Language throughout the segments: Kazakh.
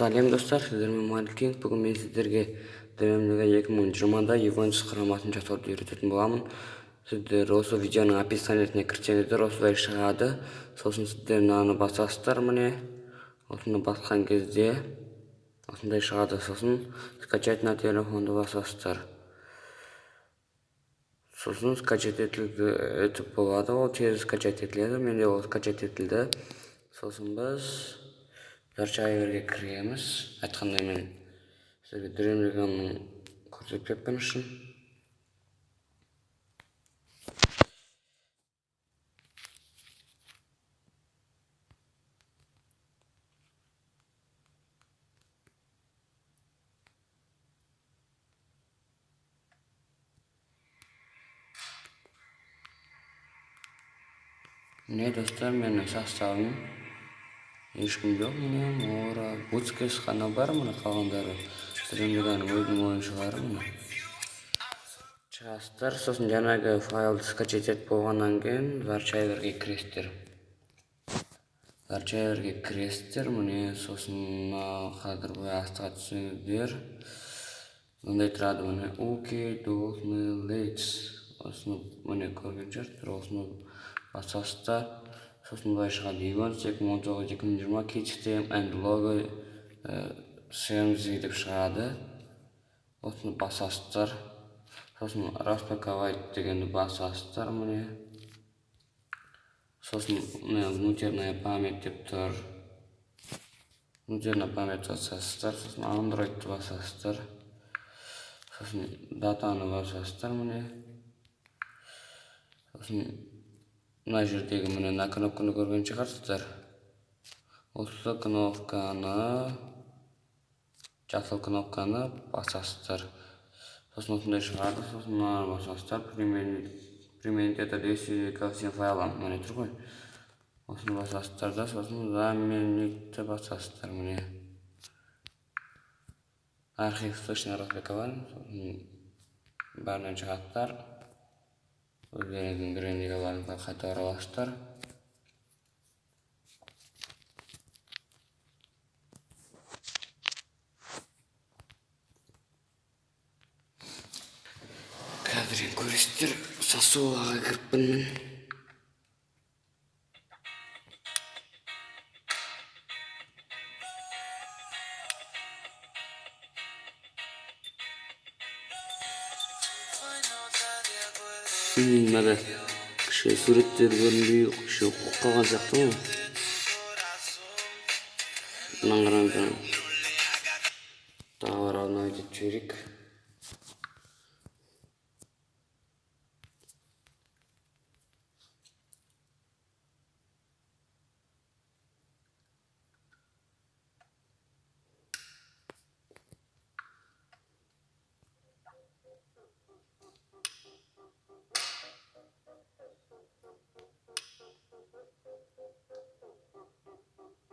Сәлем достар, сіздермен Майкл Кинг. Бүгін мен сіздерге ДРМЛГ 2020-да Ювентус құрамасын жасауды үйрететін боламын. Сіздер осы видеоның описаниесіне кірсеңіздер, осылай шығады. Сосын сіздер мынаны басасыздар, міне. Осыны басқан кезде осындай шығады. Сосын скачать на телефонды басасыздар. Сосын скачать етіп болады, ол тез скачать етіледі. Менде ол скачать етілді. Сосын біз Зарчайверге кіреміз. Айтқандай, мен сізге ДРМЛГ-ның көрсетпеппін үшін. Міне достар, менің составым ешкім жоқ, міне Мора, Бускетс қана бар, міне қалғандары ДРМЛГ-ның өзінің ойыншылары. Міне шығасыздар, сосын жаңағы файлды скачать етіп болғаннан кейін Зарчайверге кіресіздер. Зарчайверге кіресіздер, міне сосын мына қазір былай астыға түссеңіздер, мындай тұрады, міне Уки Долнелейтс, осыны міне көрген шығарсыздар, осыны басасыздар. Сосын былай шығады: Ювентус 2019-2020 Kids Team and Logo CMZ деп шығады. Осыны басасыздар. Сосын распаковать дегенді басасыздар, міне. Сосын міне внутренняя память деп тұр. Внутренняя память басасыздар. Сосын Android'ты басасыздар. Сосын датаны басасыздар, міне. Сосын мына жердегі міне мына кнопканы көрген шығарсыздар. Осы кнопканы, жасыл кнопканы басасыздар. Сосын осындай шығады. Сосын мынаны басасыздар. Применить это действие ко всем файлам. Міне тұр ғой. Осыны басасыздар да, сосын заменить басасыздар, міне. Архив точно распакован. Сосын бәрінен шығасыздар. Өздеріңіздің ДРМЛГ-ларыңызға қайта ораласыздар. Қазір енді көресіздер, Сассуолоға кіріппін мен. Мынада кіші суреттер көрінбей, кіші оқып қалған сияқты ғой. Мынаны қараңыздар. Тағы бір обновить етіп жіберейік.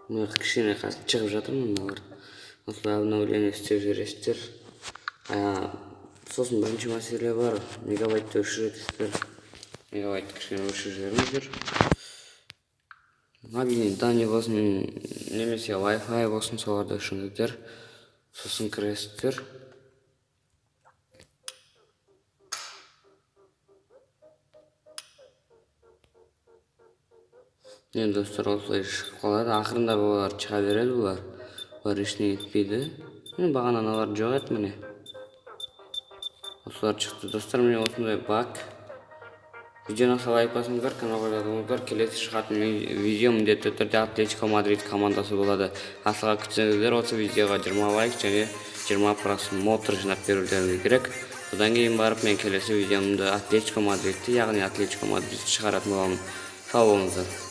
Мына кішкене қазір шығып жатыр мыналар. Осылай обновление істеп жібересіздер. Сосын бірінші мәселе бар, мегабайтты өшіретесіздер. Мегабайтты кішкене өшіріп жіберіңіздер. Мобильный данные болсын, немесе Wi-Fi болсын, соларды өшіріңіздер. Сосын кіресіздер. Енді достар осылай шығып қалады. Ақырында бұлар шыға береді бұлар. Бұлар ештеңе етпейді. Міне бағана аналар жоқ еді, міне. Осылар шықты. Достар, міне осындай баг. Видеоны лайк басыңыздар, каналға жазылыңыздар. Келесі шығатын видео міндетті түрде Атлетико Мадрид командасы болады. Асыға күтсеңіздер, осы видеоға 20 лайк және 20 просмотр жинап берулеріңіз керек. Содан кейін барып мен келесі видеомды Атлетико Мадридті, яғни Атлетико Мадридті шығаратын боламын. Сау болыңыздар.